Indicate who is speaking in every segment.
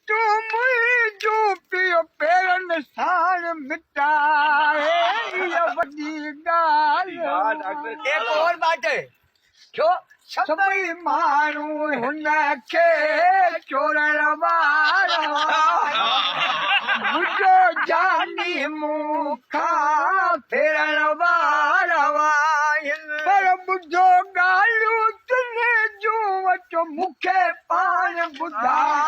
Speaker 1: تون منهنجو پيو پيرن ساڻ مٽائي اها وڏي ڳالهه.
Speaker 2: ايڪ اور بات هي
Speaker 1: ڇو سڀئي ماڻهو هن کي چورڻ وارا منهنجو جاني مون کان ڦرڻ وارا پر ٻڌو ڳالهيون تن جون اچو مون کي پاڻ ٻڌاء.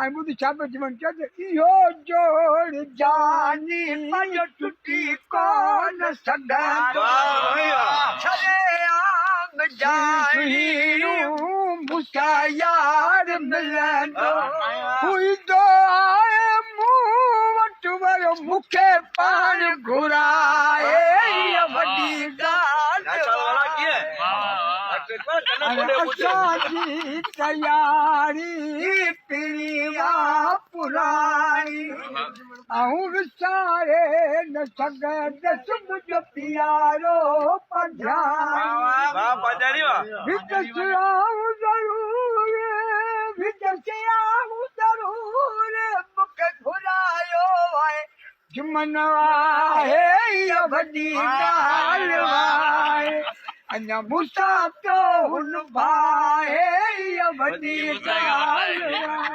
Speaker 1: ۽ ٻڌ ڇا پيو چون چئه ته اهو جوڙ جاني منهنجو ٽٽي ڪونه سگهندو شرعام جاني مون سان يار ملندو هو ايندو آهي مون وٽ وريو مون کي پاڻ گهرائي اها وڏي ڳالهه اسان جي تياري پرين آ پراڻي آئون وساري نه سگهندس منهنجو پيارو پنجاڻي وجهس آئون ضرور وجهس آئون ضرور مون کي گهرايو آهي جمن آهي اها وڏي ڳالهه آهي اڃا مون سان پيو هن ڀائي اها وڏي ڳالهه آهي.